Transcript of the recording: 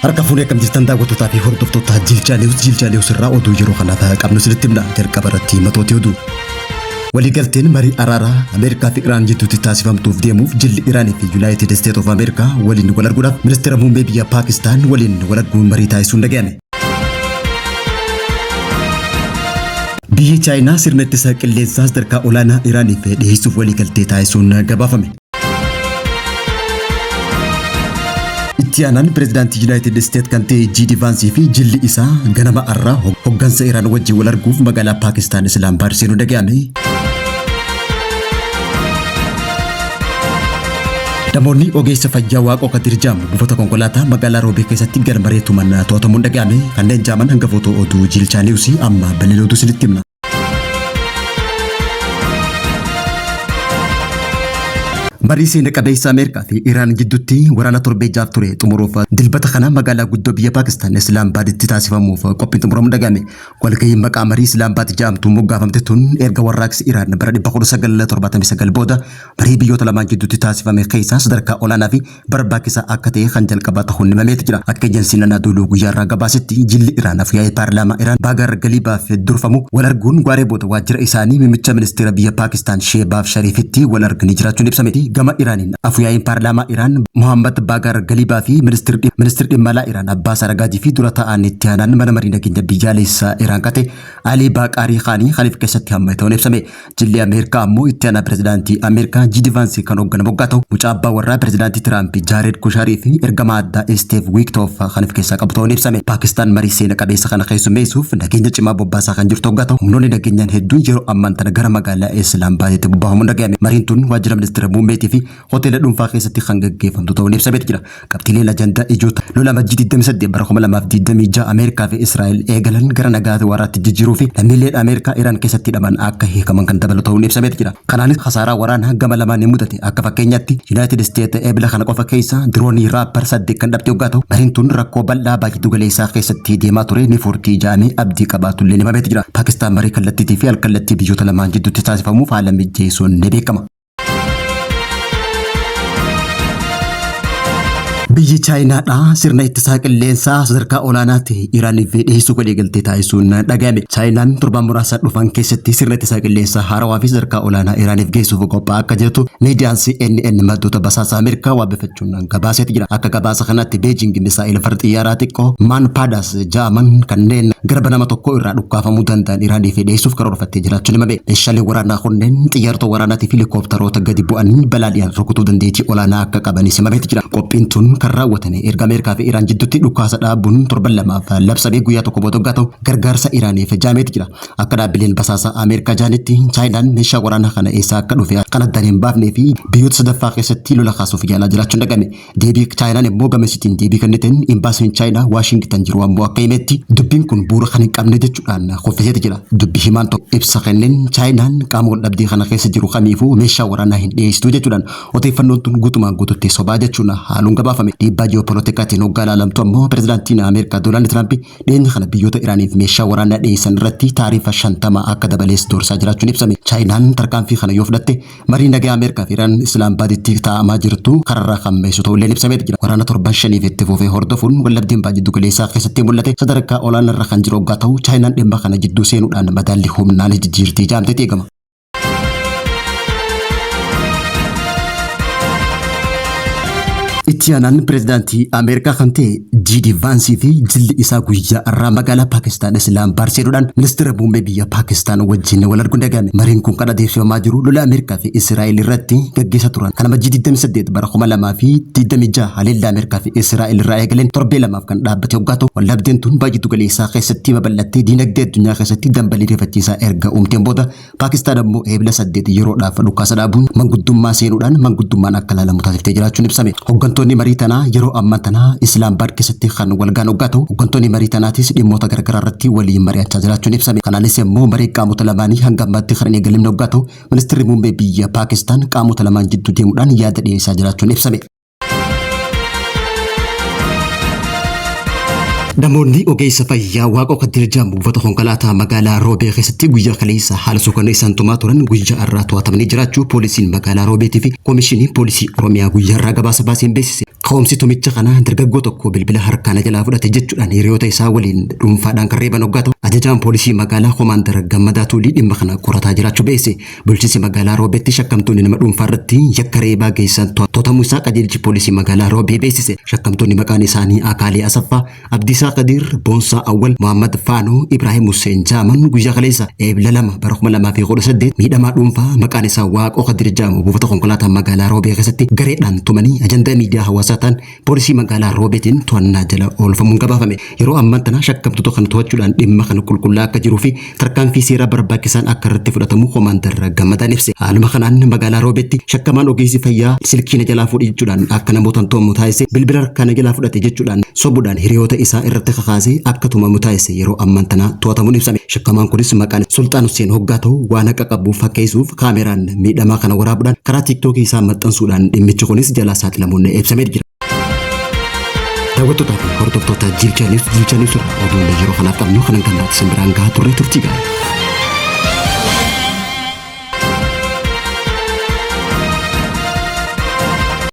Harka fuunee akkam jirtan daawwattootaa fi hordoftoota Jilchaa News Jilchaa News irraa oduu yeroo kanaaf qabnu isinitti himna. Jalqaba irratti matoota oduu. Waliigalteen marii araaraa Ameerikaa fi Iraan jidduutti taasifamtuuf deemuuf jilli Iraanii fi Yuunaayitid Isteet of Ameerikaa waliin wal arguudhaaf ministeera muummee biyya Paakistaan waliin wal arguun marii taasisuun dhaga'ame. Biyyi Chaayinaa sirna ittisa qilleensaa sadarkaa olaanaa Iraaniif dhiyeessuuf waliigaltee taasisuun gabaafame. Itti aanaan pirezidaantii Yuunaayitid Isteet kan ta'e J.D. Vaansii fi jilli isaa ganama har'aa hoggansa Iraan wajjin wal arguuf magaalaa Paakistaan Islaamabaad seenuu dhaga'ame. Namoonni ogeessa fayyaa Waaqoo Kadir Jaamu buufata konkolaataa magaalaa Roobee keessatti garmaree tuman to'atamuun dhaga'ame. Kanneen jaaman hangafoota oduu Jiilchaa Niwusii amma bal'ina oduu isinitti himna. Marii seena qabeessa Ameerikaa fi Iraan gidduutti waraana torbee jaaf ture xumuruuf dilbata kana magaalaa guddoo biyya Paakistaan Islaamabaaditti taasifamuuf qophiin xumuramuun dhaga'ame. Walgahiin maqaa marii Islaamabaad jedhamtuun moggaafamte tun erga warraaqsi Iraan bara 1979 booda marii biyyoota lamaan gidduutti taasifame keessaa sadarkaa olaanaa fi barbaachisaa akka ta'e kan jalqabaa ta'uun himameeti jira. Akka ejensiin Anaadooluu guyyaa irraa gabaasetti jilli Iraan afyaa'ii paarlaamaa Iraan Baagaar Galiibaaf durfamu wal arguun waaree booda waajjira isaanii muummicha ministeera biyya Paakistaan Sheebaaf Shariifitti wal arganii jiraachuun ibsame. Gama Iraaniin afyaa'iin paarlaamaa Iraan Muhammad Baagaar Galiibaa fi ministeerri dhimma alaa Iraan Abbaas Aragaajii fi dura taa'aan itti aanaan mana marii nageenya biyyaalessaa Iraan qate Alii Baaqaarii Khaanii Khaliif keessatti hammate ta'uun ibsame. Jilli Ameerikaa ammoo itti aanaa pirezidaantii Ameerikaa J.D. Vance kan hoogganamu waggaa ta'u, mucaa abbaa warraa pirezidaantii Tiraamp Jaared Kushaarii fi ergamaa addaa Isteev Wiiktoof kan of keessaa qabu ta'uun ibsame. Paakistaan marii seena qabeessa kana keessummeessuuf nageenya cimaa bobbaasaa kan jirtu waggaa ta'u, humnoonni nageenyaan hedduun yeroo ammaan tana gara magaalaa Islaambaaditti bobbaafamuun dhaga'ame. Mariin tun waajjira ministeera muummeetii fi hoteela dhuunfaa keessatti kan gaggeeffamtu ta'uun ibsameeti jira. Qabxiileen ajandaa ijoo lola Amajjii 28 bara 2026 Ameerikaa fi Israa'el eegalan gara nagaa waaraatti jijjiiruu fi lammiileen Ameerikaa Iraan keessatti hidhaman akka hiikaman kan dabalu ta'uun ibsameeti jira. Kanaanis kasaaraa waraanaa gama lamaan ni mudate. Akka fakkeenyaatti Yuunaayitid Isteet eebila kana qofa keessa diroonii Raapper 8 kan dhabde yoggaa ta'u, mariin tun rakkoo bal'aa baay'ee galeessaa keessatti deemaa ture ni furtii ja'amee abdii qabaatullee ni himameeti jira. Paakistaan marii kallattiitii fi alkallattii biyyoota lamaan jidduutti taasifamuuf haala mijeessuun ni beekama. Biyyi Chaayinaadhaa sirna ittisaa qilleensaa sadarkaa olaanaa ta'e Iraaniif dhiyeessuu waliigaltee taasisuun dhaga'ame. Chaayinaan torban muraasa dhufan keessatti sirna ittisaa qilleensaa haarawaa fi sadarkaa olaanaa Iraaniif geessuuf qophaa'aa akka jirtu miidiyaan CNN maddoota basaasa Ameerikaa waabeffachuun gabaaseeti jira. Akka gabaasa kanaatti Beejing misaa'ila farra xiyyaaraa xiqqoo Maanpaadas ja'aman kanneen garba nama tokko irraa dhukkaafamuu danda'an Iraaniif dhiyeessuuf karoorfattee jiraachuun himame. Meeshaaleen waraanaa kunneen xiyyaarota waraanaatii fi helikoophtaroota gadi bu'anii balaadhaan rukutuu dandeettii olaanaa akka qabanis himameeti jira. Qophiin tun kan raawwatame erga Ameerikaa fi Iraan jidduutti dhukaasa dhaabuun torban lamaaf labsamee guyyaa tokko booda waggaa ta'u gargaarsa Iraaniif jaameeti jira. Akka dhaabbileen basaasaa Ameerikaa jaanitti Chaayinaan meeshaa waraanaa kana eessaa akka dhufe kan addaan hin baafnee fi biyyoota sadaffaa keessatti lola kaasuuf yaalaa jiraachuun dhaga'ame. Deebii Chaayinaan immoo gama isiitiin deebii kenniteen imbaasiin Chaayinaa Waashingitan jiru ammoo akka himetti dubbiin kun bu'uura kan hin qabne jechuudhaan kuffiseeti jira. Dubbi himaan tokko ibsa kenneen Chaayinaan qaama wal dhabdee kana keessa jiru kamiifuu meeshaa waraanaa hin dhiyeessitu jechuudhaan odeeffannoon tun guutumaan guututti sobaa jechuun haaluun gabaafame. Dhiibbaa ji'opolitikaatiin hoggaa ilaalamtu ammoo pirezidaantiin Ameerikaa Doonaald Tiraamp dhiyeenya kana biyyoota Iraaniif meeshaa waraanaa dhiyeessan irratti taarifa 50 akka dabalees doorsaa jiraachuun ibsame. Chaayinaan tarkaanfii kana yoo fudhatte marii nagaa Ameerikaa fi Iraan Islaambaaditti taa'amaa jirtu kararraa kan meessu ta'ullee ibsameeti jira. Waraana torban shaniif itti fufee hordofuun wallabdeen ba'a jiddu galeessaa keessatti mul'ate sadarkaa olaanaa irra kan jiru hoggaa ta'u Chaayinaan dhimma kana jidduu seenuudhaan madaalli humnaan jijjiirtii jaamteeti eegama. Itti aanaan pirezidaantii Ameerikaa kan ta'e J.D. Vaansii fi jilli isaa guyyaa har'aa magaalaa Paakistaan Islaamabaad seenuudhaan ministeera muummee biyya Paakistaan wajjin wal arguun dhaga'ame. Mariin kun kan adeemsifamaa jiru lola Ameerikaa fi Israa'el irratti gaggeessaa turan. Kan Amajjii 28 bara 2026 haleellaa Ameerikaa fi Israa'el irraa eegaleen torbee lamaaf kan dhaabbate hoggaa ta'u, waldhabdeen tun baay'ee galeessaa keessatti babal'attee diinagdee addunyaa keessatti dambalii rifachiisaa erga uumteen booda Paakistaan ammoo eebila 8 yeroodhaaf dhukaasa dhaabuun manguddummaa seenuudhaan manguddummaan akka ilaalamu taasiftee jiraachuun ibsame. Hooggantoonni marii tanaa yeroo ammaa tanaa Islaamabaad keessatti kan walgaan hoggaa ta'u, hooggantoonni marii tanaatis dhimmoota garaagaraa irratti waliin mari'achaa jiraachuun ibsame. Kanaanis immoo marii qaamota lamaanii hanga ammaatti kan hin eegalamne hoggaa ta'u, ministeerri muummee biyya Paakistaan qaamota lamaan jidduu deemuudhaan yaada dhiyeessaa jiraachuun ibsame. Namoonni ogeessa fayyaa Waaqoo Kadir jedhamu buufata konkolaataa magaalaa Roobee keessatti guyyaa kaleessa haala suukanneessaan tumaa turan guyyaa har'aa to'atamanii jiraachuu poolisiin magaalaa Roobeetii fi koomishinii poolisii Oromiyaa guyyaa har'aa gabaasa baaseen beeksise. Ka'umsi tumicha kanaa dargaggoo tokko bilbila harkaa na jalaa fudhate jechuudhaan hiriyoota isaa waliin dhuunfaadhaan kan reeban hoggaa ta'u, ajajaan poolisii magaalaa Komaandar Gammadaa Tuulii dhimma kana qorataa jiraachuu beeksise. Bulchiinsi magaalaa Roobeetti shakkamtoonni nama dhuunfaa irratti yakka reebaa geessisan to'atamuu isaa qajeelchi poolisii magaalaa Roobee beeksise. Shakkamtoonni maqaan isaanii Akaalee Asaffaa, Abdiisaa Kadiir, Boonsaa Awwal, Mohammad Faanoo, Ibraahim Hussein jaaman guyyaa kaleessa Eebla 2 bara 2018 miidhamaa dhuunfaa maqaan isaa Waaqoo Kadir jaamu buufata konkolaataa magaalaa Roobee keessatti gareedhaan tumanii ajandaa miidiyaa hawaasaa ta'an poolisii magaalaa Roobeetiin to'annaa jala oolfamuun gabaafame. Yeroo ammaan tana shakkamtoota kana to'achuudhaan dhimma kana qulqullaa akka jiruu fi tarkaanfii seeraa barbaachisaan akka irratti fudhatamu Komaandar Gammadaan ibse. Haaluma kanaan magaalaa Roobeetti shakkamaan ogeessi fayyaa silkii na jalaa fuudhi jechuudhaan akka namootaan to'amu taasise bilbila harkaa na jalaa fudhate jechuudhaan sobuudhaan hiriyoota isaa irratti kakaasee akka tumamu taasise yeroo ammaan tana to'atamuun ibsame. Shakkamaan kunis maqaan Sulxaan Hussein hoggaa ta'u waan haqa qabu fakkeessuuf kaameraan miidhamaa kana waraabuudhaan karaa tiiktookii isaa maxxansuudhaan dhimmichi kunis jalaa saaxilamuun ibsamee jira. Daawwattootaa fi hordoftoota Jiilchaa Niwus Jiilchaa Niwus irraa oduun yeroo kanaaf qabnu kanan kan isin biraan gahaa turre turtii gaarii.